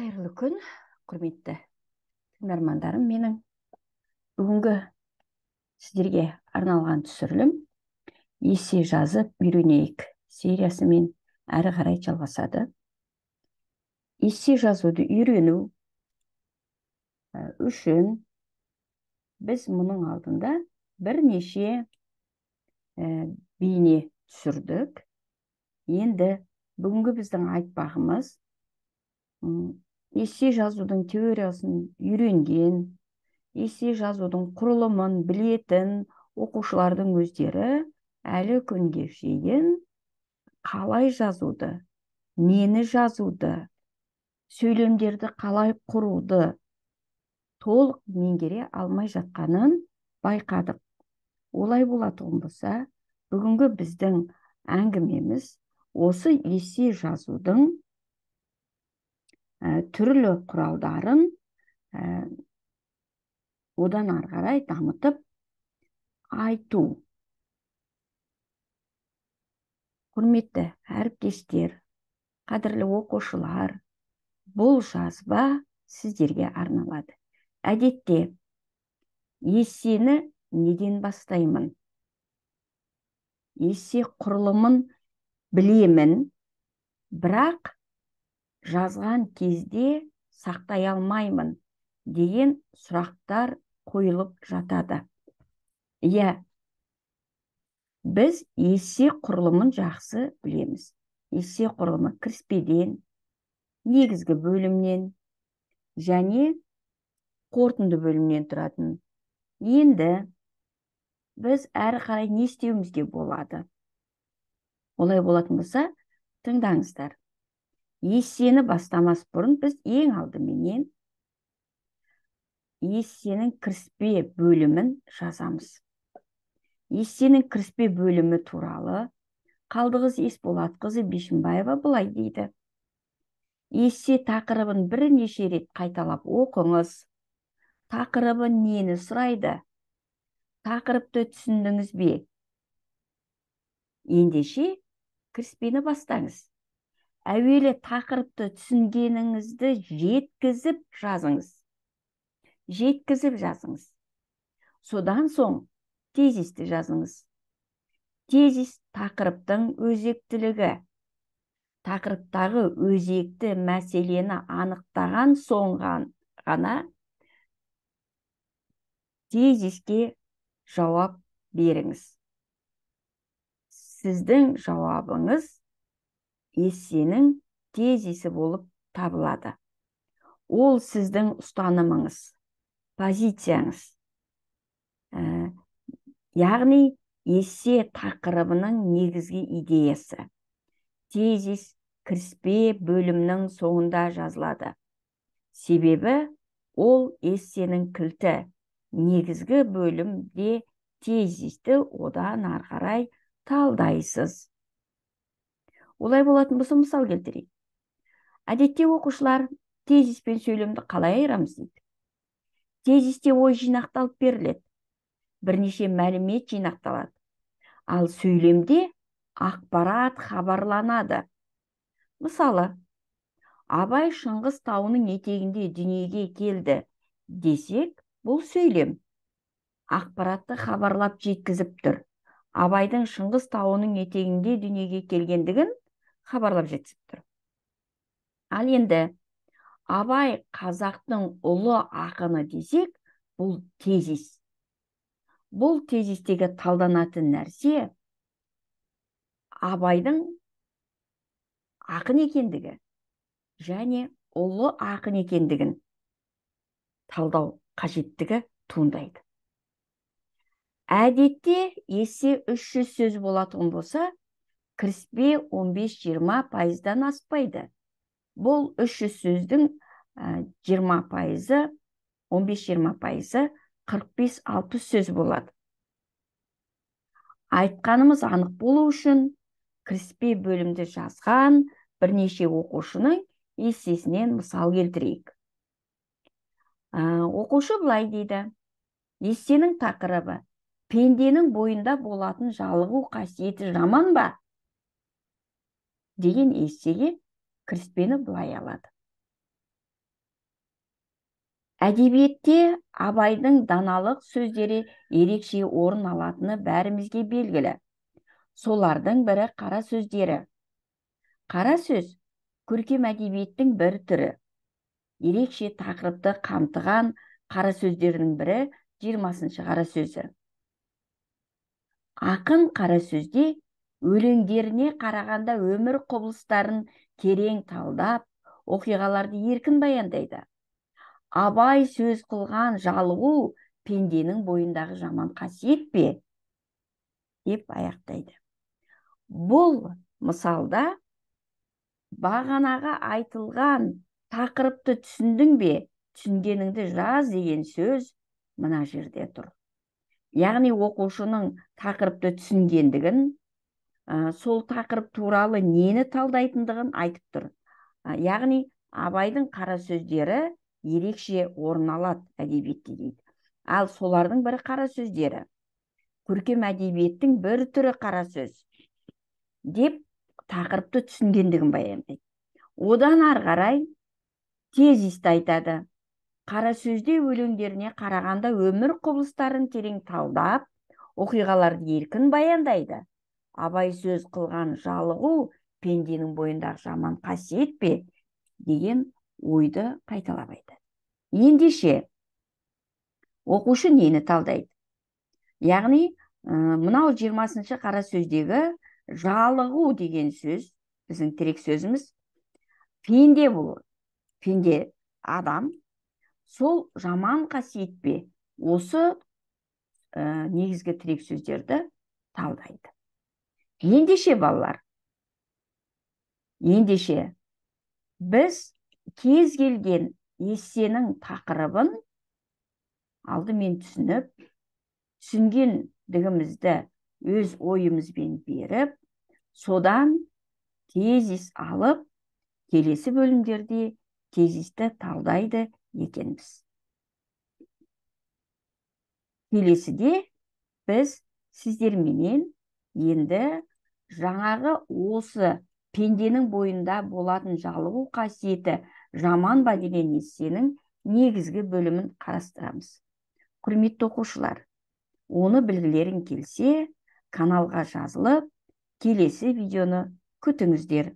Қайырлы күн, құрметті тыңдармандарым менің. Бүгінгі сіздерге арналған түсірілім «Эссе жазып үйренейік» сериясымен әрі қарай жалғасады. Эссе жазуды үйрену үшін біз мұның алдында бірнеше бейне түсірдік. Енді бүгінгі біздің айтпағымыз эссе жазудың теориясын үйренген, эссе жазудың құрылымын білетін оқушылардың өздері әлі күнге шейін қалай жазуды, нені жазуды, сөйлемдерді қалай құруды толық меңгере алмай жатқанын байқадық. Олай болатын болса, бүгінгі біздің әңгімеміз осы эссе жазудың түрлі құралдарын одан ары қарай дамытып айту. Құрметті әріптестер, қадірлі оқушылар, бұл жазба сіздерге арналады. Әдетте эссені неден бастаймын? Эссе құрылымын білемін, бірақ жазған кезде сақтай алмаймын деген сұрақтар қойылып жатады. Иә, біз эссе құрылымын жақсы білеміз. Эссе құрылымы кіріспеден, негізгі бөлімнен және қорытынды бөлімнен тұратын. Енді біз әрі қарай не істеуімізге болады? Олай болатын болса, тыңдаңыздар. Эссені бастамас бұрын біз ең алдыменен эссенің кіріспе бөлімін жазамыз. Эссенің кіріспе бөлімі туралы Қалдығыз Есболатқызы Бишімбаева былай дейді. Эссе тақырыбын бірнеше рет қайталап оқыңыз. Тақырыбы нені сұрайды? Тақырыпты түсіндіңіз бе? Ендеше кіріспені бастаңыз. Әуелі тақырыпты түсінгеніңізді жеткізіп жазыңыз. Жеткізіп жазыңыз. Содан соң тезисті жазыңыз. Тезис тақырыптың өзектілігі. Тақырыптағы өзекті мәселені анықтаған соң ғана тезиске жауап беріңіз. Сіздің жауабыңыз эссенің тезисі болып табылады. Ол сіздің ұстанымыңыз, позицияңыз. Яғни эссе тақырыбының негізгі идеясы. Тезис кіріспе бөлімнің соңында жазылады. Себебі ол эссенің кілті. Негізгі бөлімде тезисті одан ары қарай талдайсыз. Олай болатын болса, мысал келтірейік. Әдетте оқушылар тезис пен сөйлемді қалай айырамыз дейді. Тезисте ой жинақталып беріледі. Бірнеше мәлімет жинақталады. Ал сөйлемде ақпарат хабарланады. Мысалы, Абай Шыңғыс тауының етегінде дүниеге келді десек, бұл сөйлем. Ақпаратты хабарлап жеткізіп тұр. Абайдың Шыңғыс тауының етегінде дүниеге келгендігін хабарлап жеткізіп тұр. Ал енді Абай қазақтың ұлы ақыны десек, бұл тезис. Бұл тезистегі талданатын нәрсе Абайдың ақын екендігі және ұлы ақын екендігін талдау қажеттігі туындайды. Әдетте эссе 300 сөз болатын болса, кіріспе 15-20%-дан аспайды. Бұл 300 сөздің 20%, 15-20%, 45-60 сөз болады. Айтқанымыз анық болу үшін кіріспе бөлімді жазған бірнеше оқушының эссесінен мысал келтірейік. Оқушы былай дейді. Эссенің тақырыбы пенденің бойында болатын жалығу қасиеті жаман ба? Деген эссеге кіріспені былай алады. Әдебиетте Абайдың даналық сөздері ерекше орын алатыны бәрімізге белгілі. Солардың бірі қара сөздері. Қара сөз көркем әдебиеттің бір түрі. Ерекше тақырыпты қамтыған қара сөздердің бірі 20-шы қара сөзі. Ақын қара сөзде өлеңдеріне қарағанда өмір құбылыстарын терең талдап, оқиғаларды еркін баяндайды. Абай сөз қылған жалығу пенденің бойындағы жаман қасиет пе? Деп аяқтайды. Бұл мысалда бағанаға айтылған тақырыпты түсіндің бе, түсінгеніңді жаз деген сөз мына жерде тұр. Яғни оқушының тақырыпты түсінгендігін, сол тақырып туралы нені талдайтындығын айтып тұр. Яғни Абайдың қара сөздері ерекше орын алады әдебиетте дейді. Ал солардың бірі қара сөздері. Көркем әдебиеттің бір түрі қара сөз деп тақырыпты түсінгендігін баяндайды. Одан ары қарай тезисті айтады. Қара сөзде өлеңдеріне қарағанда өмір құбылыстарын терең талдап, оқиғаларды еркін баяндайды. Абай сөз қылған жалығу пенденің бойындағы жаман қасиет пе деген ойды қайталап айтады. Ендеше оқушы нені талдайды? Яғни мынау 20-шы қара сөздегі жалығу деген сөз, біздің тірек сөзіміз, пенде болу, пенде адам, сол жаман қасиет пе, осы негізгі тірек сөздерді талдайды. Ендеше балалар, ендеше біз кез келген эссенің тақырыбын алдымен түсініп, түсінгендігімізді өз ойымызбен беріп, содан тезис алып, келесі бөлімдерде тезисті талдайды екенбіз. Келесіде біз сіздерменен енді жаңағы осы пенденің бойында болатын жалығу қасиеті жаман ба деген эссенің негізгі бөлімін қарастырамыз. Құрметті оқушылар, оны білгілерің келсе, каналға жазылып, келесі видеоны күтіңіздер.